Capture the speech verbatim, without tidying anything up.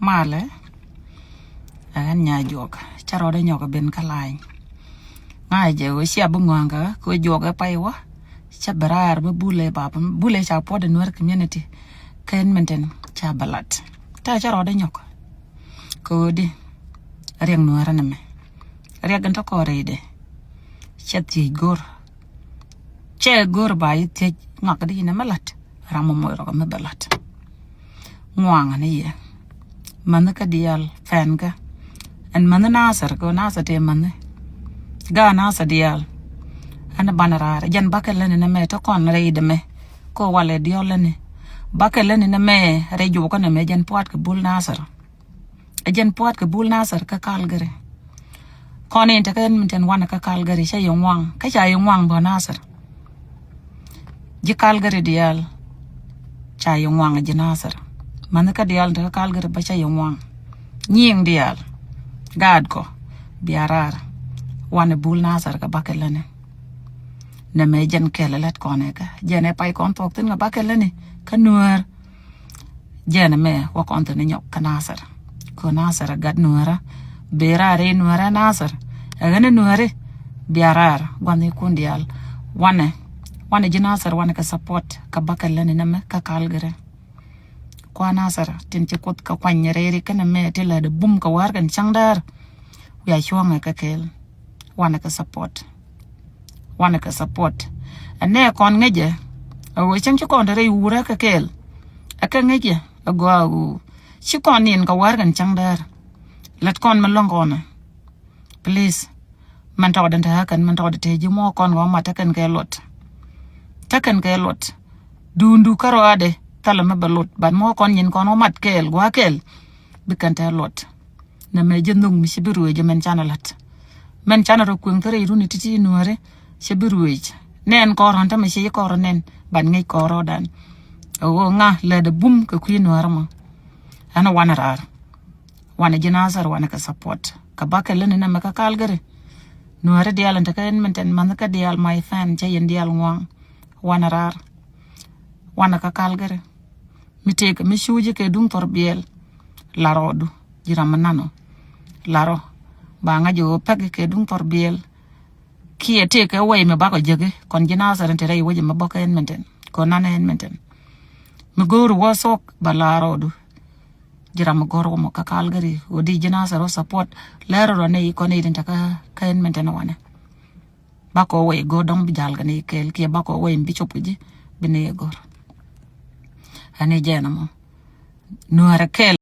Malɛ. Ɛ ɣän nya juɔk cä rɔɔdɛ nyɔk ben kä lany. Ŋa̱cɛ jɛ ɣöö cia bi ŋɔaŋ kä kɛ ɣöö juɔk ɛ pay wä. Cä bi raar bi bulɛ bap bulɛ ca puɔt in Nuer community. Kɛn min tin ca bi lat. Tɛ cä rɔɔdɛ nyɔk kɛ ɣöö di riɛk Nuer ni mɛ. Riɛk in tɔ kɔɔr rɛydɛ. Cɛ thiec go̱r. Cɛ go̱r ba yi thiec ŋak di yinɛ mɛ lat. Ram mɔ moc rɔk mɛ bɛ lat. Ŋuaŋ ni yɛ. Mäni kä diaal fɛn kä. Ɛn mäni Nasir kɛ Nasir tɛ mäni. Ga Nasir diaal. Ɛn ban raar jɛn bakɛ lɛni nɛ mɛ tɔ kɔn rɛy dɛ mɛ. Kɔ walɛ diɔl lɛni. Bakɛ lɛni nɛ mɛ rɛy juɔk kɛ nɛ mɛ jɛn puat kɛ bul Nasir. Ɛ jɛn pua̱t kɛ bul Nasir kä Calgary. Kɔn in tekɛ in min tin wanɛ kä Calgary ca yɛ ŋuaŋ kä ca yɛ ŋuaŋ bä Nasir. Ji̱ Calgary diaal ca yɛ ŋuaŋ ji̱ Nasir. Mäni kä diaal in tekɛ Calgary bä ca yɛ ŋuaŋ. Nyiŋ diaal gaat kɔ bia raar wanɛ bul Nasir kɛ bakɛ läni. Nɛ mɛ jɛn kɛl lät kɔn ɛ kä jɛn ɛ pay kɔn thuɔk thin kɛ bakɛ läni kä Nuäär. Jɛn mɛ wä kɔn thini nyɔk kä Nasir. Kɛ Nasir gat Nuäärä. Bi raar i̱ Nuäärä Nasir. Ɛ ɣän i̱ Nuääri. Bia raar gua̱n i̱ kun diaal. Wanɛ. Wanɛ ji̱ Nasir wanɛ kɛ support kɛ bakɛ läni nɛ mɛ kä Calgary. Kua Nasir tin ci Kuoth kɛ kuany rɛy ri kɛnɛ mɛ ti lɛ di bum kɛ wäär kɛn ca̱ŋ däär. Wiaa cuɔ̱ŋɛ kɛ kɛɛl. Wanɛ kɛ support. Wanɛ kɛ support. Ɛ nɛ kɔn ŋäcɛ. Ɛ ɣöö cäŋ ci kɔn te rɛy wurä kɛ kɛɛl. Ɛ kɛ ŋäcɛ. Ɛ gɔaa ɣöö ci kɔn nin kɛ wäär kɛn ca̱ŋ däär. Lät kɔn mi lɔ̱ŋ kɔn ɛ. Please. Mɛn tɔɔdɛ te ɣä kɛn mɛn tɔɔdɛ te ji̱ muɔ kɔn kɛ mat te kɛn kɛ luɔt. Te kɛn kɛ luɔt. Duundu kärɔadɛ thilɛ mi bɛ luɔt. But muɔ kɔn nyin kɔn wä mat kɛɛl gua̱a̱ kɛɛl. Bi kɛn te luɔt. Nɛ mɛ ji̱ nhuk mi ci bi ruëëc mɛn canɛ la̱t. Mɛn canɛ rɔ kuëŋ thärɛ iruni ti̱ti̱ Nuääri ci bi ruëëc. Nɛn kɔr ɣän tämɛ ci kɔr nɛn ban ŋi̱c kɔr rɔɔdan. Ɛ ɣöö ŋa lɛt ɛ bum kɛ kui̱ Nuääri mɔ. Ɛn wanɛ raar. Wanɛ ji̱ Nasir wanɛ kɛ support kɛ bakɛ läni nɛ mɛ kä Calgary. Nuääri diaal in tekɛ in min tin mäni kä diaal my fan cɛ yɛn diaal ŋuaŋ. Wanɛ raar. Wanɛ kä Calgary. Mi tëëkɛ mi cuuci kɛ duŋ thɔr biɛl. Larɔɔdu ji̱ ram mi nanɔ. Larɔ ba ŋa̱c jɛ ɣöö pek kɛ duŋ thɔr biɛl. Kiɛ tëëkɛ wɛy mi bakɔ jäki kɔn ji̱ Nasir in te rɛy wec mi bɔkɛ in min tin kɛ nanɛ in min tin. Mi go̱o̱ri wä thok ba larɔɔdu. Ji̱ ram mi gɔ̱r wä mɔ kä Calgary wä di ji̱ Nasir wä support. Lɛr rɔ nɛ ikɔn idin takä kä in min tin wanɛ. Bakɔ wɛy go̱r dɔŋ bi jal kɛ ni kɛɛl kiɛ bakɔ wɛy bi cop kɛ ji̱ bi ni go̱r. Ani jɛn mɔ Nuäärɛ kɛɛl.